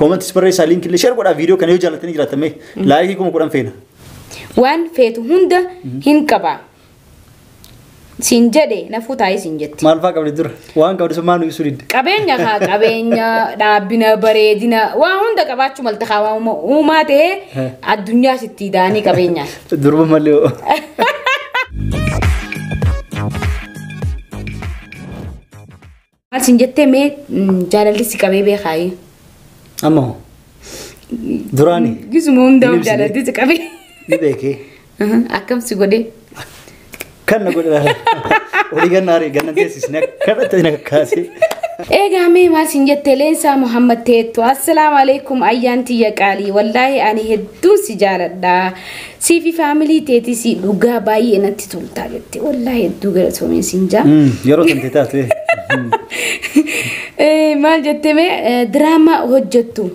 Commentis barreessaa, linkii illee share godhaa. Viidiyoo kana yoo jaallatanii jiraatan mee likeii 10,000 feena. Waan feetu hunda hin qaba. Siin jedhe nafuu taa'ee siin jetti. Maal fa'aa qabdi dura? Waan qabdi sun maal nu ibsuu didde? Qabeenya kaa, qabeenya, dhaabbina, bareedina, waa hunda qabaachuu malta kaa, uumaa ta'ee addunyaa sitti daanii qabeenyaan. Durba malee hoo. Maal siin jettee mee, jaalalli si qabee beekaayi? Amma hoo? Duraani? Gisuma hundaa Inni ibsine. Jaalalli si qabee. Ni beekee. Akkam si godhee? Kan na godhe laala. Olii ganna arii ganna teessisne akkanatti na kakkaasee. Egaa mee maal siin jette? Leensaa Muhammad Teettu. Assalaamu alaikum, ayyaan tiyya qaalii, wallaahi ani hedduun si jaaladha. Siifi family teetii si dhugaa baay'ee natti toltaa jette. Wallaahi hedduu galatoomiin siin jaa. Yeroo tante taate. Maal jette mee, diraamaa hojjettu.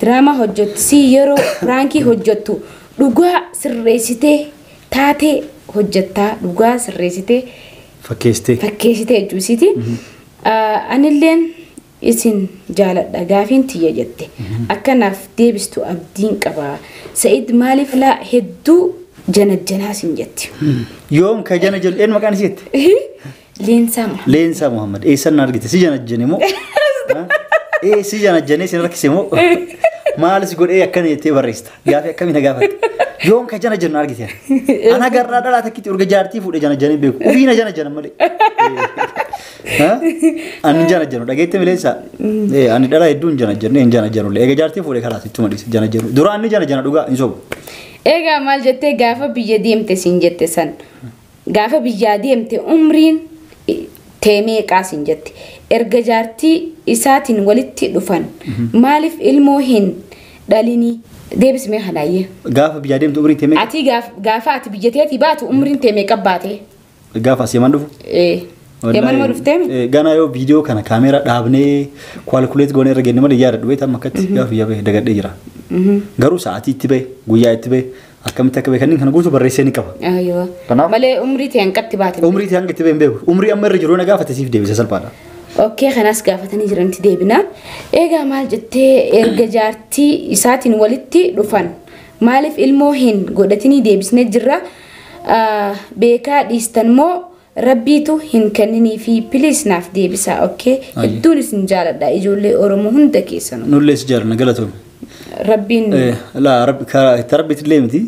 Diraamaa hojjettu si yeroo prankii hojjettu dhugaa sirreessitee taatee hojjettaa, dhugaa sirreessitee Fakkeessitee. Fakkeessitee jechuusiiti. Anilleen isin jaaladha, gaafiin tiyya jette. Akkanaaf deebistu abdiin qaba. Sa'id maaliif laa hedduu janajjanaa sin jetti. Yoom ka jana jedhu? Een maqaan isii jette? Leensaa Muhammad. Leensaa Muhammad. Eessan na argite? Si janajjane moo? Ee, si janajjanee sin rakkise moo? Maal si godhee akkana jettee barreessita? Gaafii akkamii na gaafatte? Yoom ka jana jennu argite? Ana garraa dhalaa takkitti urga jaartii fuudhee janajjanee beeku. Ufii na jana malee. Ani hin janajjanu, dhageette mileensaa? Ani dhalaa hedduu hin janajjanne, hin janajjanullee. Eega jaartii fuudhee kalaas ittuma dhiise janajjanu. Duraan ni janajjana, dhugaa hin sobu. Egaa maal jettee, gaafa biyya deemte siin jette san, gaafa biyyaa deemte umriin tee meeqaa siin jette. Erga jaartii isaatiin walitti dhufan maaliif ilmoo hin dhalinii? Deebismee kanaayyee. Gaafa biyyaa deemtu umriin tee meeqa? Ati gaafa ati biyya teetii baatu umriin tee meeqa baate? Gaafa as Yaman dhufu? Ee. Yamanuma dhuftee mi? Ganaa yoo viidiyoo kana kaameeraa dhaabnee calculate goonee irra genne malee yaada dhubeet amma akkatti gaafa biyyaa bahe dagadhee jira. Garuu sa'aatii itti bahe, guyyaa itti bahe, akkamitti akka bahe kanneen kana guutuu barreessee ni qaba. Ayyoo. Kanaaf- Malee umrii tee hanqatti baate. Umrii hanga itti bahe hin beeku. Umrii amma irra jiru na gaafate siif deebise salphaadha. Okay, kanas gaafatanii jiranitti deebina. Egaa maal jettee, erga jaartii isaatiin walitti dhufan maaliif ilmoo hin godhatinii? Deebisnee jirra. Beekaa dhiistan moo rabbiitu hin kenninii fi? Please naaf deebisaa. Okay. Ayyee. Hedduun isin jaaladha, ijoollee Oromoo hunda keessanuu. Nullee si jaallanna, galatoome. Rabbiin Laa rabbi karaa rabbiitti illee miti.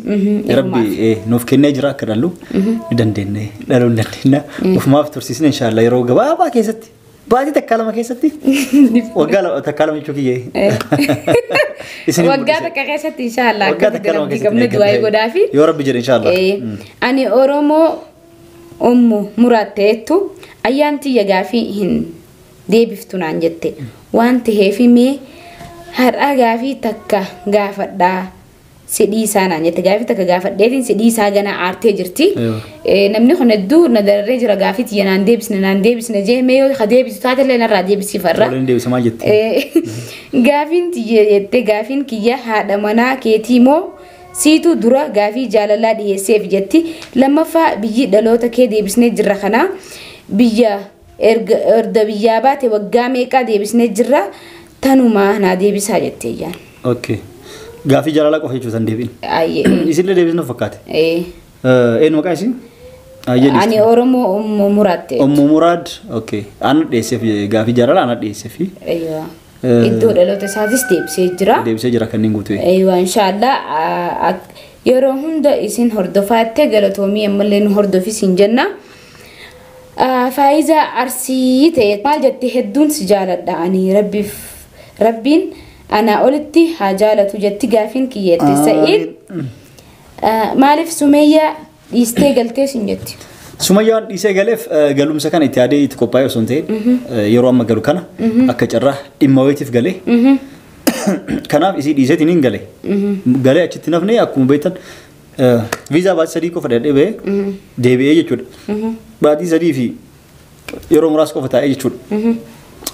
Rabbi nuuf kennee jira, akka dhallu ni dandeenya, dhaluu ni dandeenya. Ofumaaf tursiisne, inshaalla yeroo gabaabaa keessatti, baatii takkaa lama keessatti, waggaa lama, takkaa lama jechuu kiyyee. Isin Waggaa takka keessatti inshaallah Waggaa akka takka lama rabbii keessatti qabne du'aa godhaafi. Yoo rabbi jedhe, inshaalla. Ani Oromoo Ummu Muraad ta'ettu, ayyaan tiyya gaafii hin deebiftu naan jette waan ta'eef mee har'a gaafii takka gaafadhaa si dhiisaa naan jette. Gaafii takka gaafadheetiin si dhiisaa, gana aartee jirti. Namni kun hedduu na dararee jira, gaafii tiyya naan deebisne, naan deebisne jee, mee yoo ka deebisu taatellee narraa deebisiifarra. Waliin deebisamaa jette. Gaafiin tiyya jette, gaafiin kiyya haadha manaa keetii moo siitu dura gaafii jaalalaa dhiyeesseef jetti. Lammaffaa, biyyi dhaloota kee deebisnee jirra, kana biyya erga erga biyyaa baate waggaa meeqaa? Deebisnee jirra, tanumaa naa deebisaa jettee jaan. Okay. Gaafii jaalalaa qofa jechuudha san deebiin. Ayyee. Isillee deebisnuuf fakkaate. Eh. Eenyu maqaa isii? Ayyee. Ani Oromoo Ummu Muraad ta'e. Ummu Muraad. Okay. Ana dhiyeesseef gaafii jaalalaa ana dhiyeesseef. Eeyyaa. Iddoo dhaloota isaatis deebisee jira. Deebisee jira kanneen guutuu. Eeyyaa, inshaallah yeroo hunda isin hordofaatte, galatoomii, ammallee nu hordofis hin jenna. Faayidaa Arsii ta'e maal jette? Hedduun si jaaladha ani, rabbiif rabbiin anaa olitti haa jaalatu jetti. Gaafiin kiyyeette, Sa'iid maaliif Sumeeyyaa dhiistee galtee sin jetti. Sumayyaan dhiisee galeef galumsa kana itti yaadee itti qophaa'ee osoo hin ta'in, yeroo amma galu kana akka carraa dhimma wayiitiif galee. Kanaaf isii dhiiseetiin hin gale. Galee achitti nafne, akkuma beektan viizaa baatii 3 qofa dhadhee bahee deebi'ee jechuudha. Baatii 3 fi yeroo muraasa qofa taa'ee jechuudha.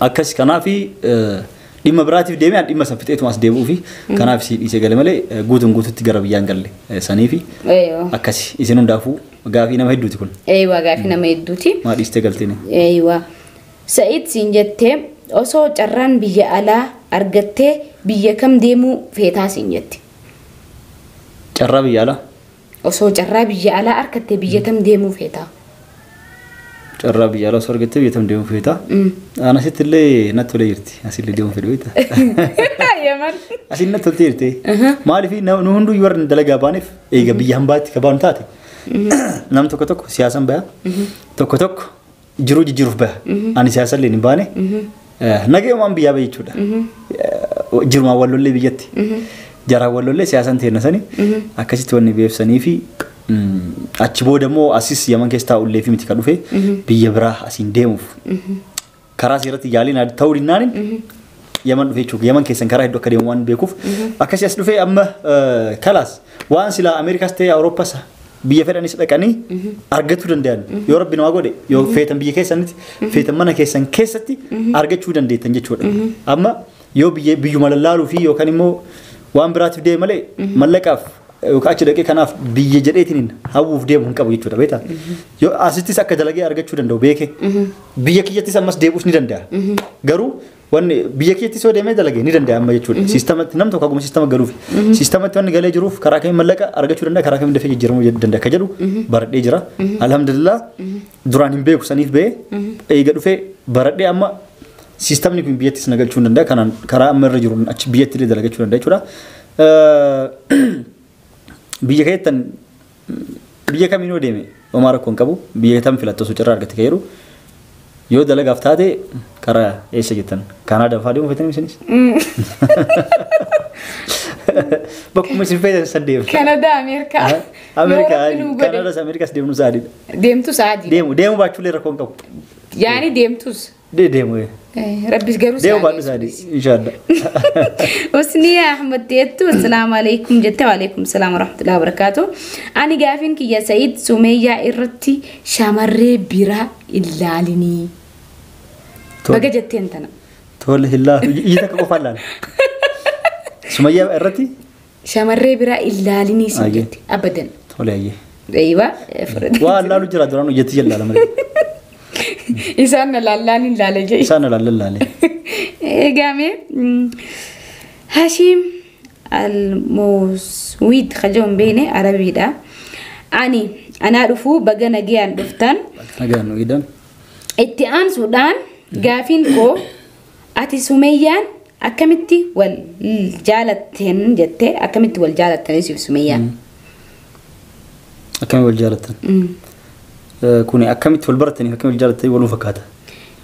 Akkas kanaaf dhimma biraatiif deemee an dhimma san fixeetuma as deebi'uu fi kanaaf isii dhiisee gale malee guutuun guututti gara biyyaan galle sanii fi akkasi. Isin hundaafuu gaafii nama hedduuti kun. Eeyyuu, gaafii nama hedduuti. Maa dhiistee galteeni? Eeyyuu. Sa'iid siin jettee, osoo carraan biyya alaa argattee biyya kam deemuu feetaa siin jetti. Carraa biyya alaa. Osoo carraa biyya alaa argatte biyya tam deemuu feetaa? Carraa biyya alaa osoo argatte biyya tam deemuu feetaa? Ana asitti illee natti tolee jirti. Asillee deemuu fedhu beektaa? Yaman. Asiin natti toltee jirti. Maaliif nu hunduu warra dalagaa baaneef eega biyya hambaatti ka baanu taate nam tokko tokko siyaasan baya tokko tokko jiruu jijjiiruuf baya. Ani siyaasallee hin baane nagayumaan biyyaa bahe jechuudha. Jirumaan wallollee biyyatti. Jaraan wallollee siyaasan teenna sani akkasitti wanni beefsanii fi achi booda immoo asis Yaman keessa taa'ullee fi miti kan dhufe biyya biraa asiin deemuuf karaa seeratti yaaliin ta'uu dinnaanin Yaman dhufe jechuudha. Yaman keessan karaa hedduu akka deemu waan beekuuf akkasii as dhufe amma kalaas waan silaa Ameerikaas ta'e Awurooppaas biyya fedhanis dhaqanii argachuu danda'an yoo rabbi namaa godhe yoo feetan biyya keessanitti feetan mana keessan keessatti argachuu dandeettan jechuudha. Amma yoo biyyuma lallaaluu fi yookaan immoo waan biraatiif deeme malee mallaqaaf yookaan achi dhaqee kanaaf biyya jedheetiin hawwuuf deemu hin qabu jechuudha beektaa. Yoo asittis akka dalagee argachuu danda'u beeke biyya kiyyattis ammas deebi'uus ni danda'a. Garuu wanni biyya kiyyattis yoo deemee dalagee ni danda'a amma jechuudha. Siistamatti nam tokko akkuma siistama galuufi. Siistamatti wanni galee jiruuf karaa kamiin mallaqa argachuu danda'a karaa kamiin dafee jijjiiramuu danda'a akka jedhu baradhee jira. Alhamdulillah duraan hin beeku saniif ba'ee eega dhufee baradhee amma siistamni kun biyyattis na galchuu danda'a kanaan karaa amma irra jiru achi biyyatti illee dalagachuu danda'a jechuudha. Biyya keessan biyya kamiin yoo deeme homaa rakkoo hin qabu biyya tam filattoo osoo carraa argatte kan jedhu yoo dalagaaf taate karaa eessa jettan Kaanaadaa fa'aa deemuu feetanii isinis? Bakkuma isin feetan san deemu. Kanadaa Ameerikaa. Ameerikaa Kanaadaas Ameerikaas deemnu sa'aadiidha. Deemtu sa'aadiidha. Deemu deemu baachuullee rakkoo hin qabu. Yaani deemtus. Deemu. Rabbis garuu Deemu baadhu sa'aadii inshaallah. Usniya Ahmad jettu assalaamu alaikum jette waalaikum salaam warahmatullahi wabarakaatu. Ani gaafiin kiyya Sa'iid Sumeeyyaa irratti shamarree biraa ilaalinii. Baga jetteen tana. Tole hillaa ija takka qofaan laala. Sumayyaa irratti Shamarree biraa ilaalinii siin jette abadan. Tole ayyee. Eeywa. Waa laalu jira duraan hojjetti jallaala malee. Isaan na laallaan hin laale jee. Isaan na laallaan laale. Eegaame Hashim Al-Muswid kajoon beene Arabiidha. Ani anaa dhufuu baga nagayaan dhuftan. Nagaan nu idan. Itti aansuudhaan gaafiin koo ati Sumeyyaan akkamitti wal jaalattan jette akkamitti wal jaalattanii siif Sumeyyaan? Akkamitti wal jaalattan? Kuni akkamitti wal baratanii akkamitti wal jaalattanii waluu fakkaata?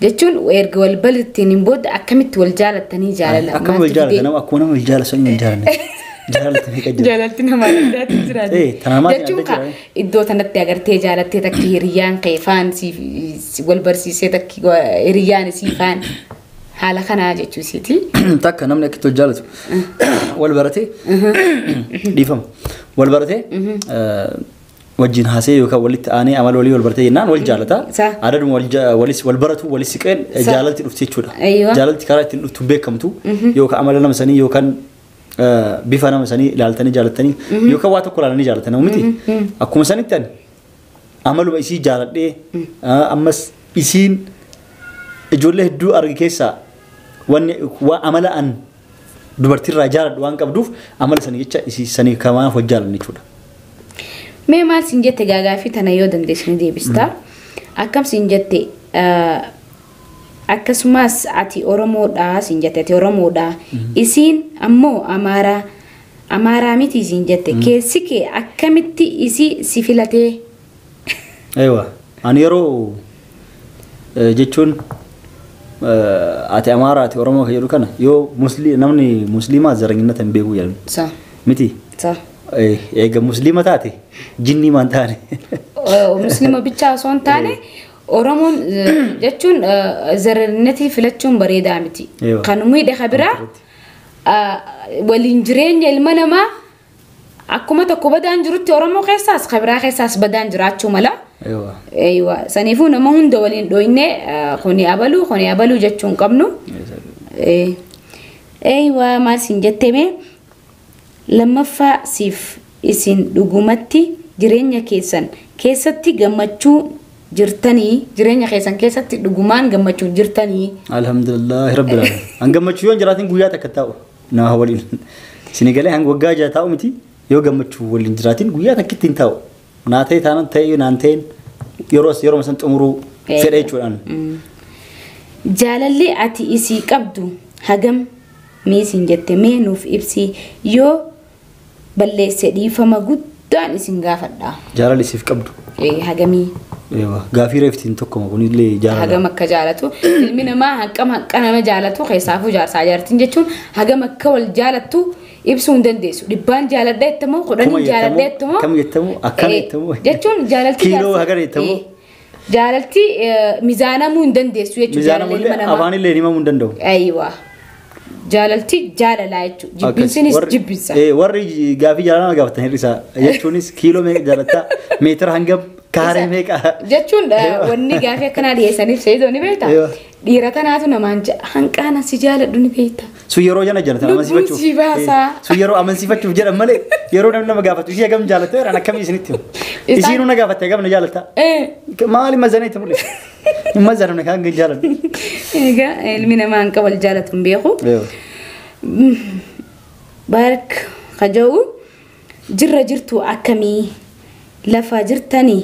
Jechuun erga wal barataniin booda akkamitti wal jaalattanii jaalala? Akkamitti wal jaalatan nama akkuma nama wal jaalatan wal jaalanne. Jaalalti meeqa jira? Jaalalti nama addaatu jira. Tana namaatiin Jechuun adda jira. Iddoo tanatti agartee jaalattee takki hiriyyaan kee faan siif wal barsiisee takki hiriyyaan isii faan haala kanaa jechuu isiiti. Takka namni akkitti wal jaalatu wal baratee dhiifama wal baratee wajjin haasee yookaan walitti aanee amala walii wal baratee jennaan wal jaalata. Adaduma walis wal baratu walis siqeen jaalalti dhufti jechuudha. Jaalalti karaa ittiin dhuftu beekamtu yookaan amala nama sanii yookaan bifa nama sanii ilaaltanii jaalattanii yookaan waa tokko ilaalanii jaalatan nama miti. Akkuma sanitti ani amaluma isii jaaladhee ammas isiin ijoollee hedduu arge keessaa wanni waa amala an dubartiirraa jaaladhu waan qabduuf amala sanii jecha isii sanii kamaaf wal jaalanne jechuudha. Mee maal siin jette gaagaafii tana yoo dandeessanii deebistaa? Akkam siin jette akkasumas ati Oromoodhaa siin jette ati Oromoodhaa isiin ammoo Amaaraa miti siin jette keessi kee akkamitti isii si filatee? Eewa ani yeroo jechuun ati Amaaraa ati Oromoo kan jedhu kana yoo namni musliimaa zaranyinata hin beeku jedhan. Miti? Eega musliima taate jinnii maan taane. Musliima bichaa osoo hin taane Oromoon jechuun zaranyinatii filachuun bareedaa miti. Kan miidhaga biraa waliin jireenya ilma namaa akkuma tokko badaan jirutti Oromoo keessaas kabiraa keessaas badaan jiraachuu mala. Eewa saniifuu nama hunda waliin dhooyne kuni abaluu kuni abaluu jechuun qabnu. Eewa maal siin jettee mee lammaffaa siif isin dhugumatti jireenya keessan keessatti gammachuu jirtanii jireenya keessan keessatti dhugumaan gammachuu jirtanii. Alhamdulillah rabbil alamin. An gammachuu yoon jiraatin guyyaa takka taa'u. Nama waliin isinii galee hanga waggaa 6 taa'u miti yoo gammachuu waliin jiraatiin guyyaa takkitti hin taa'u. Naa ta'e taanaan ta'e naan ta'een yeroo san xumuruu fedha jechuudhaan. Jaalalli ati isii qabdu hagam miisiin jette mee nuuf ibsi yoo balleesse dhiifama guddaan isin gaafadha. Jaalalli isiif qabdu. Hagamii. Gaafii reeftiin tokkoma kunillee jaalala. Hagam akka jaalatu ilmi namaa haqam haqqa nama jaalatu keessaafuu jaarsaa jaartiin jechuun hagam akka wal jaalattu ibsuu hin dandeessu. Dhibbaan jaaladha jettamoo 10 jaaladha jettamoo. Akkam jettamoo akkam jettamoo. Jechuun jaalalti. Kiiloo hagam jettamoo. Jaalalti mizaanamuu hin dandeessu jechuudha. Mizaanamullee afaanillee himamuu hin danda'u. Ayiwa. Jaalalti jaalalaa jechuudha. Jibbinsinis jibbinsa. Warri gaafii jaalalaa gaafatan hir'isaa jechuunis kiiloo meeqa jaalattaa meetira hangam kaaree meeqa. Jechuun wanni gaafii akkanaa dhiyeessaniif seetoo ni beektaa? Dhiira tanaatu namaan hanqaana si jaaladhu ni beektaa? Sun yeroo jana jaalatan amansiifachuuf. Sun yeroo amansiifachuuf jedhan malee yeroo namni nama gaafatu ishee hagam jaalatta jedhan akkamii isinitti himu. Isiinuu na gaafatte hagam na jaalatta. Maali mazanee itti mul'isa? Hin mazanamne kan hanga jaaladhu. Egaa ilmi namaa hanqa wal jaalatu hin beeku. Barak kaja'u jirra jirtu akkamii lafa jirtanii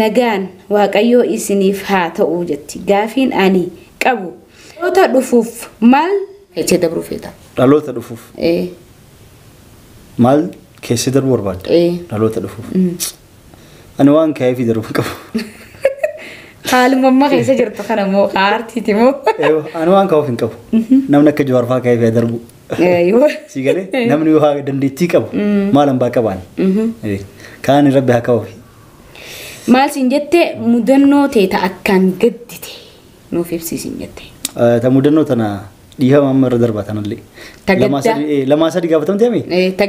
nagaan waaqayyoo isiniif haa ta'u jetti gaafiin ani qabu. Dhaloota dhufuuf maal keessee dabruu feeta? Dhaloota dhufuuf? Maal keessee darbuu barbaadda? Dhaloota dhufuuf. Ani waan ka'eef darbuu qabu. Haaluma ammaa keessa jirtu kana moo aartiiti moo? Ani waan ka'uuf hin qabu. Namni akka Jawaar fa'aa ka'eef darbu. Si galee namni yoo dandeettii qabu maal hambaa qabaan? Kaan rabbi haa ka'uuf. Maal siin jette mudannoo teeta akkaan gaddite nuuf ibsiisin jette. Ta mudannoo tana dhiifama amma irra darbaa tanallee. Lamaa sadi gaafatamte ami?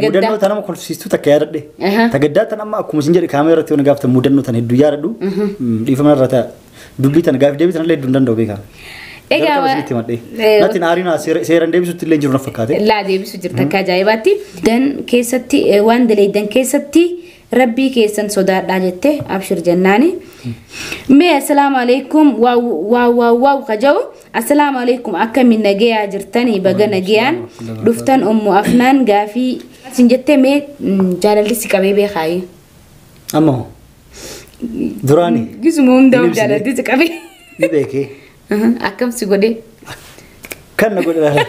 Mudannoo tana nama kolfisiistuu takka yaadadhe. Tagaddaa tana amma akkuma isin jedhe kaameera irratti yoo gaafatan mudannoo tana hedduu yaadadhu. Dhiifama irra ta'a. Dubbii tana gaafii deebii tanallee hedduu hin danda'u beekaa. Egaa Natti aariin seeraan deebisutti illee jiru na fakkaate. Laa deebisu jirta akka ajaa'ibaatti. Dan keessatti waan daleeydan keessatti rabbii keessan sodaadhaa jette abshir jennaani. Mee assalaamu alaikum waaw waaw waaw kaja'u assalaamu alaikum akkamiin nagayaa jirtanii baga nagayaan dhuftan ummu afnaan gaafii sin jettee mee jaalalli si qabee beekaayi. Amma hoo duraani. Gisuma hundaa'u jaalalli si qabee. Ni beekee. Akkam si godhee. Kan na godhe laala.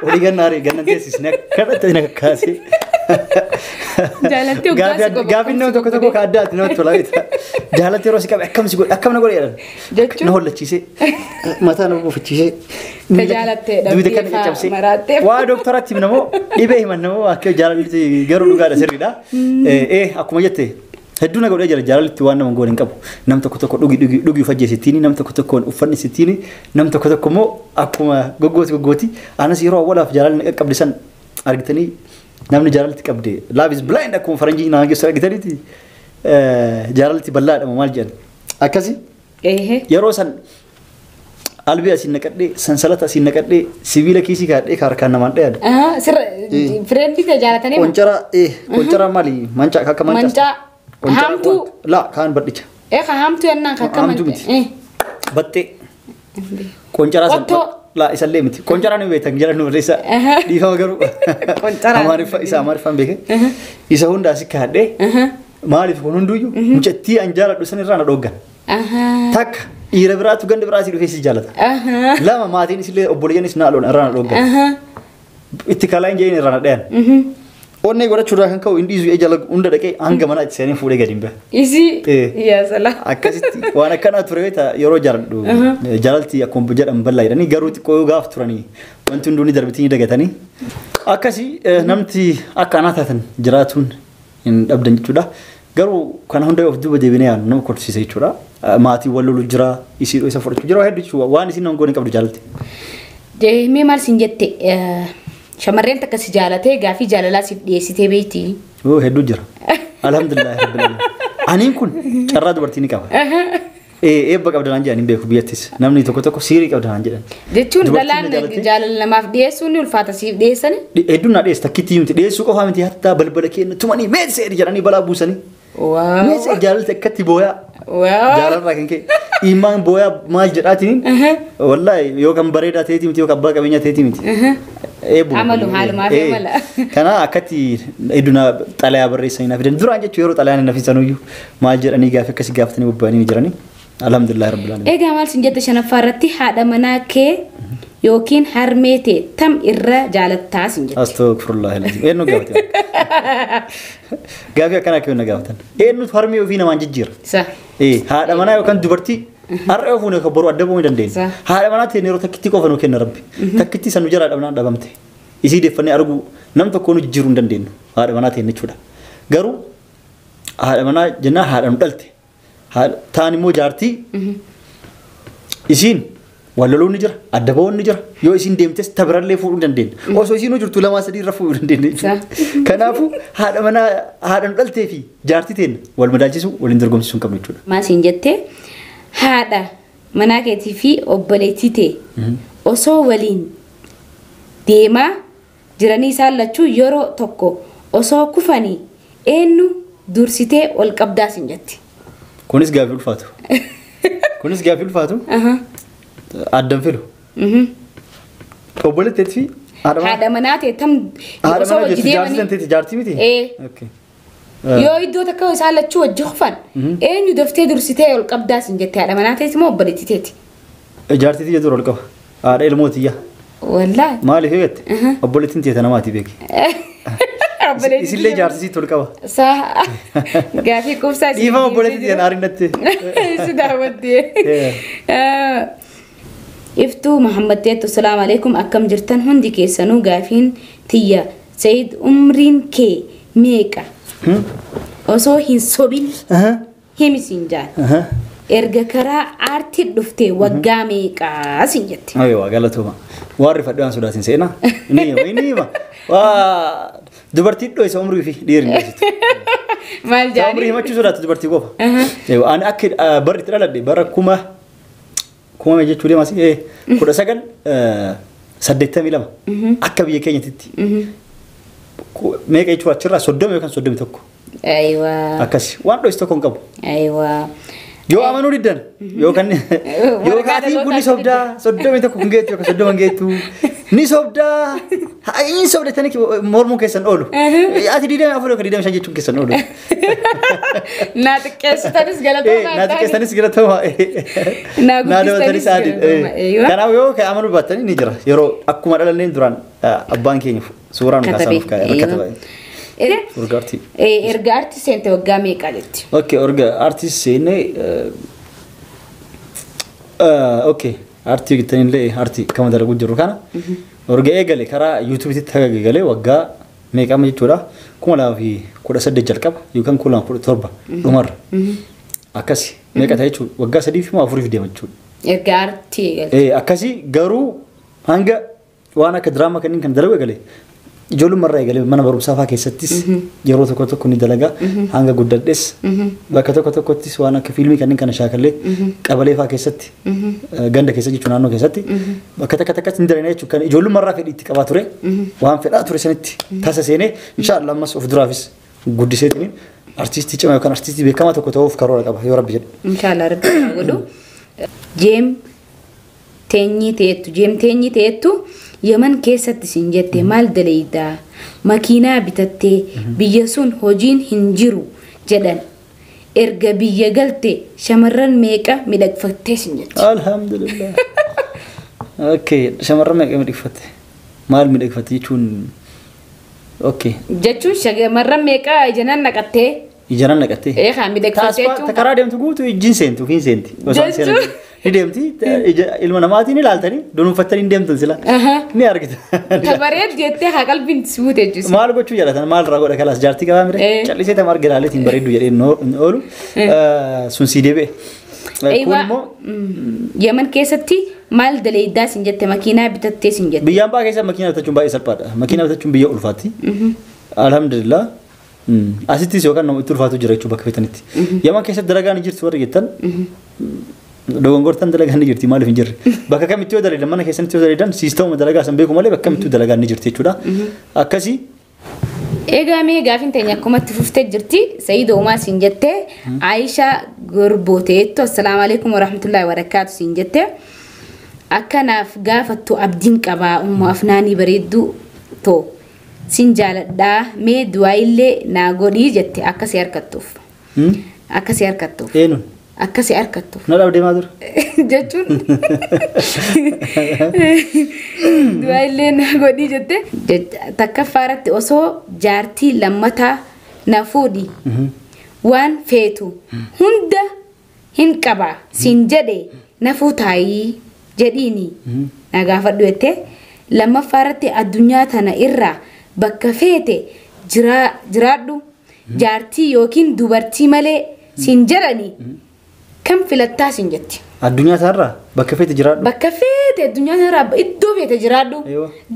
Olii ganna arii ganna teessisne akkanatti na kakkaasee. Jaalalti hoggaa si qabu. Gaaffiin nama tokko tokko ka addaati namatti tola beekta. Jaalalti yeroo si qabe akkam si godhe akkam na godhe jedhan. Jechuun. Na hollachiisee mataa na buufachiisee. Tajaalattee dhabdee faa maraattee. Waa dooktaratti himan namoo dhibee himan namoo akka jaalalti garuu dhugaadha sirriidha. Akkuma jette hedduu na godhee jira jaalalti waan nama goone hin qabu. Nam tokko tokko dhugi dhugi dhugi ufajjee nam tokko tokkoon uffanni sittiini nam tokko tokko immoo akkuma goggooti goggooti. Anas yeroo awwaalaaf jaalalli qaqqabde san argitanii namni jaalalti qabde love is blind akkuma faranjii nama geessu argitaniiti jaalalti bal'aadha maal jedhan akkasi. Yeroo san albee asiin naqadhee sansalata asiin naqadhee sibiila kiisii kaadhee harkaan namaan dhayan. Fireendii ta'e jaalatanii. Qoncara maali mancaa akka mancaa. Mancaa. Haamtuu. Laa kaan badhicha. Haamtuu yennaan akka Haamtuu miti. Baxxee. Qoncaraa san. Laa isallee miti. Qoncaraa ni beektan jala nu barreessa. Dhiifama garuu. Qoncaraa. Amaariffa isa amaariffaan beeke. Isa hunda asi kaadhee. Maaliif kun hunduyyuu mucattii an jaaladhu san irraa na dhooggan. Takka dhiira biraatu ganda biraasii dhufee si jaalata. Lama maatiin isillee obboleeyyanis na irraa na dhooggan. Itti kalaa hin jedhin irraa na dhayan. Onnee godhachuurraa kan ka'u inni dhiisu jala hunda dhaqee hanga mana itti seenee fuudhee gadi hin bahe. Isii. Yaa salaa. Akkasitti waan akkanaa ture beektaa yeroo jaaladhu jaalalti akkuma jedhan bal'aa jedhanii garuu xiqqoo yoo gaaf turanii wanti hunduu ni darbitii ni dagatanii. Akkasii namti akka anaa taatan jiraatuun hin dhabdan jechuudha. Garuu kana hunda of duuba deebinee yaadnu nama kolfisiisa jechuudha. Maatii wal lolu jira isii isa fudhachuu jira hedduu jechuudha waan isin nama goone qabdu jaalalti. Mee maal siin jette shamarreen takka si jaalatee gaafii jaalalaa siif dhiyeessitee beekti. Oo hedduu jira. Alhamdulillah rabbil alamin. Aniin kun carraa dubartii ni qaba. Eebba qabda naan jedhan hin beeku biyyattis. Namni tokko tokko siirii qabda naan jedhan. Jechuun dhalaan jaalala namaaf dhiyeessuun ni ulfaata siif dhiyeessani? Hedduun naa dhiyeessa takkitti miti dhiyeessuu qofaa miti hattaa balbala keenya tumanii meesee jedhanii balaa buusanii. Meesee jaalalti akkatti booyaa. Jaalarraa kan ka'e imaan booyaa maal jedhaatiin wallaahi yookaan bareedaa ta'eeti miti yookaan abbaa qabeenyaa ta'eeti miti. Eebbu. Amalu haalumaa fi amala. Kana akkatti hedduu xalayaa barreessanii naaf fidan duraan jechuun yeroo xalayaan naaf sanuyyuu maal jedhanii gaafa akkasii gaafatanii bobba'anii ni jiranii. Alhamdulillah rabbil alamin. Egaa maal sin jette shanaffaa irratti haadha manaa kee yookiin harmee tee tam irra jaalattaa sin jette. Astaghfirullah alazim. Eenyu gaafate? Gaafii akkana akka na gaafatan. Eenyutu harmee ofii namaan jijjiira? Sa. Haadha manaa yookaan dubartii har'a yoo fuune boru adda ba'uu hin dandeenya. Haadha manaa ta'e yeroo takkitti qofa nu kenna rabbi. Takkitti san nu jalaa dhabnaan dhabamte. Isii deeffannee arguu nam tokko nu jijjiiruu hin dandeenyu. Haadha manaa ta'e jechuudha. Garuu haadha manaa jennaan haadha nu dhalte. Taan immoo jaartii isiin wal loluun ni jira, adda ba'uun ni jira. Yoo isiin deemtes tabirallee fuudhuu hin dandeenya. Osoo isiin jirtu 2 3 irra fuudhuu hin dandeenya. Kanaafuu haadha manaa haadha nu dhaltee fi jaartii teenna wal madaalchisuu waliin dorgomsiisuu hin qabnu jechuudha. Maal siin jettee haadha manaa keetii fi obboleettii tee osoo waliin deemaa jiranii isaan lachuu yeroo tokko osoo kufanii eenyu dursitee ol qabdaa siin jetti. Kunis gaafii ulfaatu. Kunis gaafii ulfaatu. Addan filu. Obboleettii fi haadha manaa ta'e tam osoo wajji deemanii. Jaartii miti? Yoo iddoo takka isaan lachuu wajji kufan eenyu daftee dursitee ol qabdaa siin jette haadha manaa ta'eeti moo obboleettii teeti? Jaartii tiyya dura ol qaba. Haadha ilmoo tiyya. Wallaahi. Maaliif eegatte? Obboleettiin tiyya namaati beeki. Isillee jaarsisiitti ol qaba. Saa gaafii qubsaa isin. Dhiifama obboleettii tiyya naarinnatti. Si daawwattee. Iftuu Muhammad Teettu salaamu alaikum akkam jirtan hundi keessanuu gaafiin tiyya Sayid umriin kee meeqa? Osoo hin sobin himi siin jaan. Erga karaa aartii dhuftee waggaa meeqaa siin jette. Ayyoo galatooma. Warri fadhii waan sodaatin seenaa. Ni hima ni hima. Waa dubartii dhoo isa umrii fi dhiirri ni hojjetu. Maal jaanii? Umrii himachuu sodaatu dubartii qofa. Ani akka barri itti dhaladhe bara kuma jechuu deemas 1982 akka biyya keenyatti. Meeqa jechuun achirraa 30 yookaan 31. Ayiwaa. Akkasi waan dho'is tokko hin qabu. Ayiwaa. Yoo amanuu diddan yookaan yookaan kun ni sobdaa 31 kun geettu yookaan 30 geettu ni sobdaa inni sobdatanii mormuu keessan oolu. Ati 24 yookaan 25 jechuun keessan oolu. Naa xiqqeessitanis galatooma. Naa xiqqeessitanis galatooma. Naa guddistanis galatooma. Kanaaf yoo amanuu baattanii ni jira yeroo akkuma dhalanneen duraan abbaan keenya suuraa nu kaasaa nuuf kaa'e. Erga aartii. Erga aartii seente waggaa meeqa jetti? Okay, erga aartii seenne okay, aartii jettanii aartii kama dalaguu jiru kana erga eegale karaa yuutuubiitti haga eegale waggaa meeqa amma jechuudha 2018 jalqaba yookaan 2017 dhumarra. Akkasi meeqa ta'e jechuudha waggaa 3 fi 4 deema jechuudha. Erga aartii eegale. Akkasi garuu hanga waan akka diraamaa kanneen kan dalagu eegale. Ijoollummaa irraa eegalee mana barumsaa fa'aa keessattis yeroo tokko tokko ni dalagaa hanga guddadhes bakka tokko tokkottis waan akka fiilmii kanneen kana shaakallee qabalee fa'aa keessatti ganda keessa jechuun naannoo keessatti bakka takka takkatti ni dalagna jechuun kan ijoollummaa irraa fedhii itti qabaa ture waan fedhaa ture sanitti tasa seenee inshaallah ammas of duraafis guddiseetiin artistii cimaa yookaan artistii beekamaa tokko ta'uuf karoora qaba yoo rabbi jedhe. Inshaallah rabbi godhu. Jeem teenyii teettu jeem teenyii teettu. Yemen keessatti siin jette maal daleeydaa makiinaa bitattee biyya sun hojiin hin jiru jedhan erga biyya galte shamarran meeqa miidhagfattee siin jette. Alhamdulillah. Okay, shamarran meeqa miidhagfatte? Maal miidhagfatte jechuun okay. Jechuun shamarran meeqa ijanan naqattee? Ijanan naqattee? Haa miidhagfattee jechuun. Karaa deemtu guutuu ijjiin seentu ofiin seenti. Jechuun. Ni deemti ilma namaatiin ilaaltanii dunuunfattanii hin deemtan sila. Ni argita. Tabareed jettee haa qalbiin si buute jechuudha. Maal gochuu jaalatan maal irraa godha kalaas jaartii qabaa mire callisee tama arga ilaaleetiin bareeddu jedhee hin oolu sun sii deebi'e. Kun immoo Yemen keessatti maal daleeydaa siin jette makiinaa bitattee siin jette. Biyyaan ba'aa keessa makiinaa bitachuun baay'ee salphaadha. Makiinaa bitachuun biyya ulfaatti. Alhamdulillah. Asittis yookaan nama itti ulfaatu jira jechuudha bakka feetanitti. Yemen keessatti dalagaan hin jirtu warri jettan dogongortan dalagaan ni jirti maaliif hin jirre. Bakka kamittuu yoo dalagan mana keessanitti yoo dalagan siistooma dalagaa san beeku malee bakka kamittuu dalagaan ni jirti jechuudha. Akkasii. Egaa mee gaafiin teenya akkumatti fuftee jirti. Sa'iid Oomaa siin jettee Aayishaa Gorbooteettu assalaamu alaikum warahmatullahi wabarakaatu siin jettee akkanaaf gaafattu abdiin qabaa ummu afnaanii bareedduu too siin jaaladhaa mee du'aa illee naa godhii jette akka si harkattuuf. Akka si harkattuuf. Eenyuun? Akka si harkattuuf. Na dhabdee maa dura? Jechuun du'aa illee naa godhii jette takkaffaa irratti osoo jaartii lammataa na fuudhi waan feetu hunda hin qaba siin jedhe na fuutaayii jedhiini na gaafadhu jettee lammaffaa irratti addunyaa tana irraa bakka feete jiraadhu jaartii yookiin dubartii malee siin jedhani kam filattaa siin jetti. Addunyaa tanarraa bakka feete jiraadhu. Bakka feete addunyaa tanarraa iddoo feete jiraadhu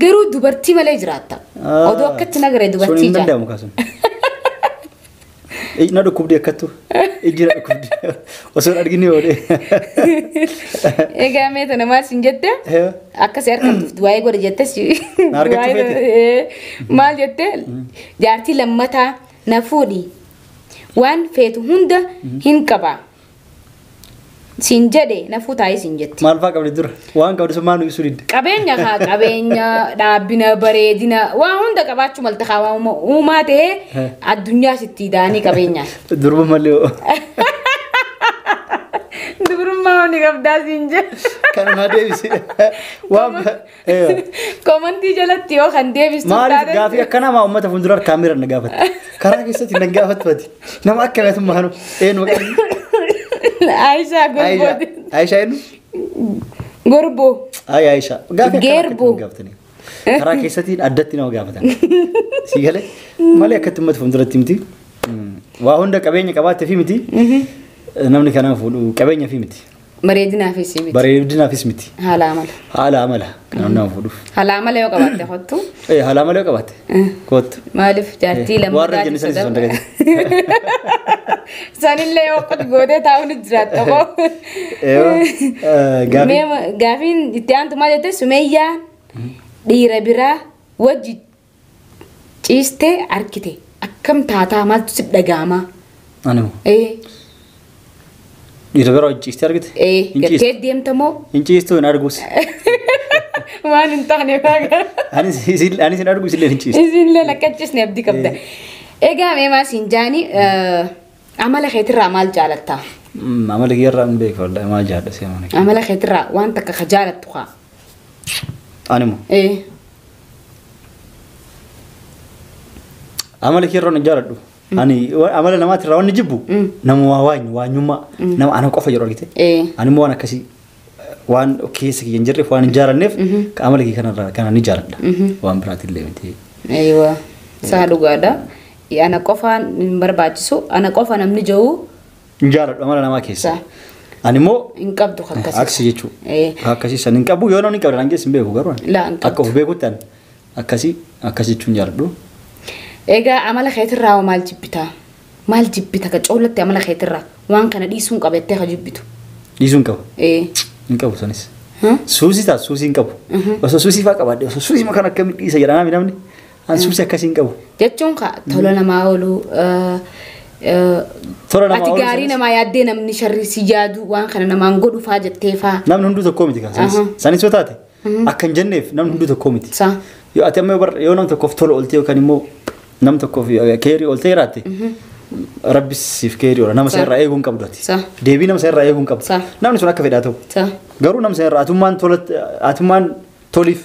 garuu dubartii malee jiraatta. Odoo akkatti nagaree dubartii Sun hin danda'amu kaasun. Na dhukkubdi akkattu. Ijji na dhukkubdi. Osoo hin argine oole. Egaa mee tana maal siin jette? Akka si harkattuuf du'aayii godhe jette si. Na argachuu feete? Maal jette? Jaartii lammataa na fuudhi waan feetu hunda hin qaba. Siin jedhe na fuutaayii siin jetti. Maal fa'aa qabdi dura? Waan qabdi sun maal nu ibsuu didde? Qabeenya haa qabeenya dhaabbina bareedina waan hunda qabaachuu malta haa waan uumaa ta'ee addunyaa sitti daanii qabeenyaan. Durba malee hoo. Dubrummaa honi qabdaa siin jedhe. Kana naa deebisi. Waan Koomantii jalatti yoo kan deebistu Maaliif gaafii akkanaa maa uummata fuuldura kaameeraan na gaafatte? Karaa keessatti na gaafattu ati. Nama akkamiitu maanu eenyu maqaan? Aayishaa Gorboo. Aayishaa eenyu? Gorboo. Aayishaa. Gaafii akkanaa Geerboo. akkatti gaafatanii. Karaa keessatti addatti nama gaafatan. Si galee malee akkatti uummata fuulduratti miti. Waa hunda qabeenya qabaatte fi miti. Namni kanaan fuudhu qabeenya fi miti. Bareedinaafis miti. Bareedinaafis miti. Haala amala. Haala amala kan nama fuudhuuf. Haala amala yoo qabaatte kottu. Haala amala yoo qabaatte kottu. Maaliif jaartii Warra jenni sanis osoo hin dagatin. Sanillee yoo qot gootee taa'uun jiraatta koo. Gaafii. Gaafiin itti aantu maal jette Sumeeyyaan dhiira biraa wajji ciistee argite akkam taataa maaltu si dhaga'ama? Ani moo? Dhiira biraa wajji ciistee argite? Gartee deemta moo? Hin ciistu hin arguus. Waan hin taane waaqa. Anis hin argu isillee hin ciistu. Isillee akka ciisne abdii qabda. Egaa mee maal siin jaani amala keetirraa maal jaalattaa? Amala keerraa hin beeku wallahi maal jaalladha si amala kee. Amala keetirraa waan takka ka jaalattu haa. Ani moo? Amala keerraa hin jaaladhu. Ani amala namaatirraa waan jibbu nama waa waanyu waanyummaa nama ana qofa jedhu argite. Ani immoo waan akkasii waan keessa kiyya hin jirreef waan hin jaalanneef amala kee kanarraa kana ni jaaladha. Waan biraatillee miti. Eeywa isaa dhugaadha. Ana qofaan hin barbaachisu ana qofa namni jiru. Hin jaaladhu amala namaa keessa. Ani immoo hin qabdu akkasii. Aksi jechuudha. Akkasii san hin qabu yoo namni hin qabne dhaan hin beeku garuu. Laa hin qabdu. Akka of beekutti ani akkasii akkas jechuun jaaladhu. Egaa amala keetirraa hoo maal jibbitaa? Maal jibbita ka coollatti amala keetirraa waan kana dhiisuun qaba jettee ka jibbitu? Dhiisuun qaba? Hin qabu sanis. Suusii taatu suusii hin qabu. Osoo suusii fa'aa qabaadhe osoo suusii kan akkamitti dhiisa jedha namni namni. An suusii akkasii hin qabu. Jechuun ka tola namaa oolu Tola namaa ati oolu gaarii sanis. namaa yaaddee namni sharrii si yaadu waan kana namaan godhu fa'aa jettee fa'aa. Namni hunduu tokkoo miti kan sanis. Sanis yoo taate akka hin jenneef namni hunduu tokkoo miti. Yoo ati amma yoo nam tokkoof tola oolte yookaan immoo nam tokkoof keerii ooltee jiraatte rabbi siif keerii oola nama isa irraa eeguu hin qabdu ati. Deebii nama isa irraa eeguu hin qabdu. Namni sun akka fedhaa ta'u. Garuu nama isa irraa atummaan atummaan toliif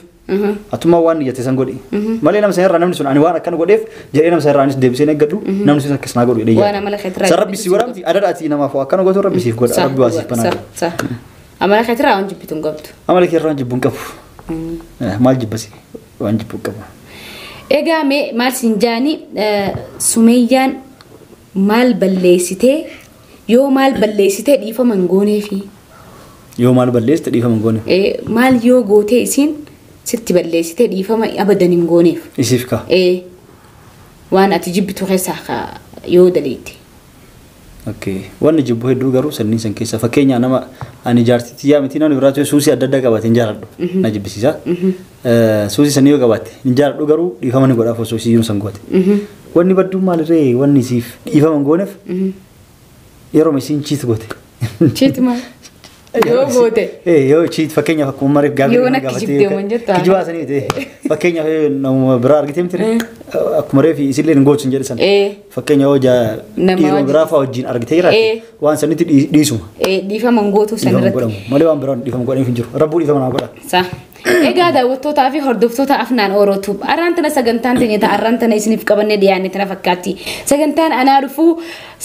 atummaan waan niyyate san godhi. Malee nama isa irraa namni sun ani waan akkana godheef jedhee nama isa irraa anis deebisee hin eeggadhu namni sun akkas naa godhu jedhee Waan yaada. amala keetirraa San rabbi si godha miti adada ati namaaf akkana gootu rabbi siif godha rabbi waa siif banaa. Amala keetirraa waan jibbitu hin qabdu. Amala keetirraa waan jibbu hin qabu. Maal jibbasi waan jibbu hin qabu. Egaa mee maal siin jaani Sumeeyyaan maal balleessitee yoo maal balleessitee dhiifama hin gooneefi? Yoo maal balleessite dhiifama hin gooneef? Maal yoo gootee isiin sitti balleessitee dhiifama abadan hin gooneef? Isiif kaa? Waan ati jibbitu keessaa kaa yoo daleette. Okay. Wanni jibbu hedduu garuu sanniin san keessa fakkeenyaa nama ani jaartitti yaa miti namni biraatu suusii adda addaa qabaate hin jaaladhu. Na jibbisiisa. Suusii sanii yoo qabaatte hin jaaladhu garuu dhiifama ni godhaaf osoo isiin san goote. Wanni badduun maalirree wanni siif dhiifama hin gooneef yeroo isiin cheat goote. Cheat maal? Yoo goote. Yoo cheat fakkeenyaaf akkuma mareef gaafii Yoo na kijibdee waan jettaa? Kijibaa sanii ta'e fakkeenyaaf nama biraa argitee miti akkuma reef isillee hin gootu hin jedhe sana. Fakkeenya yoo dhiiruma biraa fa'aa wajjin argitee jiraatte waan sanitti dhiisuma. Dhiifama hin gootu Dhiifama sanirratti. godhamu malee waan biraan dhiifama godhaniif hin jiru. Rabbuu dhiifama naa godha. Sa. Egaa daawwattootaa fi hordoftoota Afnaan Orootuub arraan tana sagantaan teenya ta'a arraan tana isiniif qabannee dhiyaanne tana fakkaatti. Sagantaan anaa dhufuu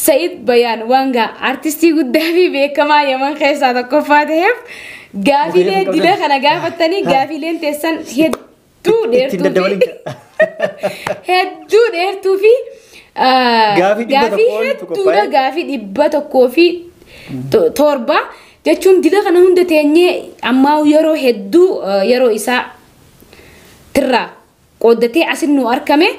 Sa'id Bayaan Waangaa artistii guddaa fi beekamaa Yaman keessaa tokkoffaa ta'eef gaafiilee dila kana gaafattanii gaafiileen teessan hedduu Ittiin dheertuu daddabalin fi hedduu dheertuu fi Gaafii dhibba gaafii tokko olitu hedduudha qophaa'e. Gaafii 107 jechuun dila kana hunda teenyee ammaa yeroo hedduu yeroo isaa tirraa qooddatee asin nu argame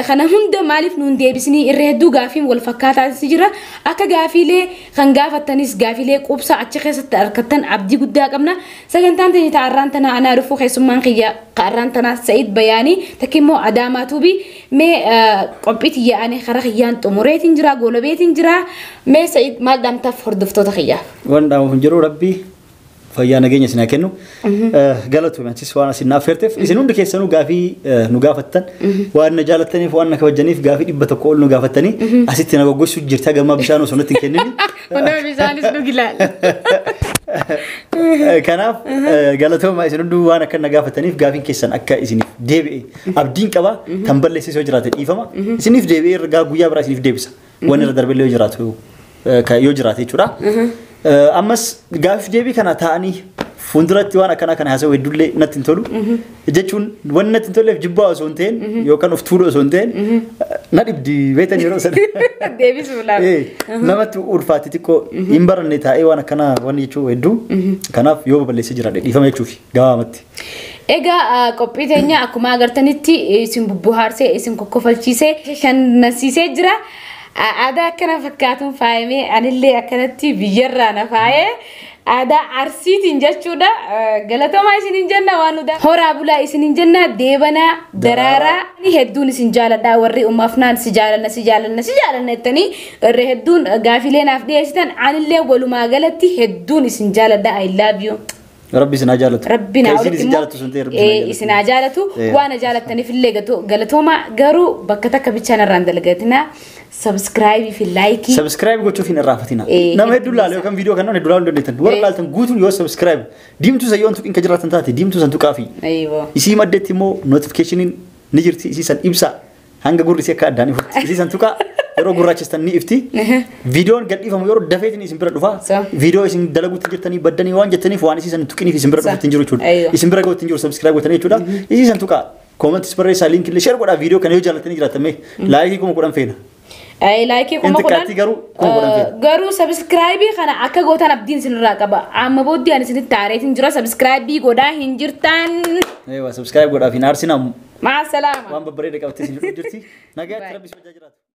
kana hunda maaliif nuun deebisinii irra hedduu gaafiin wal fakkaataatis jira akka gaafiilee kan gaafattanis gaafiilee qubsaa achi keessatti argattan abdii guddaa qabna. Sagantaan teenya ta'a arraan tanaa anaa dhufuu keessummaan kiyya arraan tanaa Sa'id Bayaanii takka immoo Adaamaa Tuubii mee qophii tiyya ani karaa kiyyaan xumureetiin jira goolabeetiin jira mee Sa'id maal dhaamtaaf hordoftoota kiyyaaf? Waan dhaamuuf hin jiru rabbii fayyaa nageenya isin haa kennu. Galatoomii atis waan asin naaf feerteef isin hundi keessanuu gaafii nu gaafattan waan na jaalattaniif waan na kabajaniif gaafii 100 ol nu gaafattanii asitti na goggogsuu jirti hagammaa bishaan osoo natti hin kennini. Hunduma bishaanis dhugi laal. Kanaaf galatoomaa isin hunduu waan akka na gaafataniif gaafiin keessan akka isiniif deebi'e abdiin qaba kan balleessis yoo jiraate dhiifama isiniif deebi'ee ergaa guyyaa biraa isiniif deebisa waan irra darbellee yoo jiraatu yoo jiraate jechuudha. Ammas gaafiif deebii kana taa'anii fuulduratti waan akkanaa kana haasa'u hedduullee natti hin tolu jechuun wanni natti hin tolleef jibbaa osoo hin ta'in yookaan of tuuluu osoo hin ta'in na dhibdi beektan yeroo sana. Deebisuuf laal. Namatti ulfaatti xiqqoo hin baranne taa'ee waan akkanaa waan jechuu hedduu kanaaf yoo babal'eessee jiraadhe dhiifama jechuufi gabaabumatti. Egaa qophii teenya akkuma agartanitti isin bubbuhaarsee isin kokkofalchiisee shannansiisee jira. Aadaa akkana fakkaatuun faayamee anillee akkanatti biyyarraa na faayee aadaa arsiitiin jechuudha. Galatoomaa isiniin jenna waan nuti horaa bulaa isiniin jenna deebanaa daraaraa hedduun isin jaaladha warri ummaafnaan si jaalanna si jaalanna si jaalanna jettanii irra hedduun gaafiilee naaf dhiyeessitan anillee walumaa galatti hedduun isin jaaladha. I love you. Rabbi isin haa jaalatu. Rabbi naa Kan isin olitti isin immoo jaalatu sun ta'e rabbi isin haa jaalatu. Isin haa jaalatu waan na jaalattaniif illee galatooma garuu bakka takka bichaan irraan dalagatina subscribe fi like Subscribe gochuuf hin irraanfatina. Nama hedduu laala yookaan viidiyoo kana hedduu laaluu dandeettan. Warra laaltan guutuun yoo subscribe diimtuu san yoo hin tuqin ka jiraatan taate diimtuu san tuqaafi. Ayyoo. Isii maddeetti immoo notificationin ni jirti isii san ibsa hanga gurri isii akka addaan ifutti isii san tuqaa yeroo gurraachistan ni ifti. Viidiyoon gadhiifamu yeroo dafeetiin isin bira dhufa. Viidiyoo isin dalaguutti jirtanii baddanii waan jettaniif waan isii san tuqiniif isin bira dhufutti hin jiru jechuudha. Isin bira gahuutti hin jiru subscribe gootanii jechuudha. Isii san tuqaa koomentis barreessaa liinkii illee share godhaa viidiyoo kana yoo jaallattanii jiraattan mee laayikii 10,000 feena. Laayikii Inni 10,000 xiqqaatti garuu 10,000 feena. Garuu subscribe kana akka gootan abdiin isinirraa qaba. Amma booddee ani isinitti aareetiin jira subscribe godhaa hin jirtan. Eewa subscribe godhaaf hin aarsinaa Maa salaama. waan babbareeda qabattee isin jirti. Nagaatti rabbi isin wajjin jiraatu.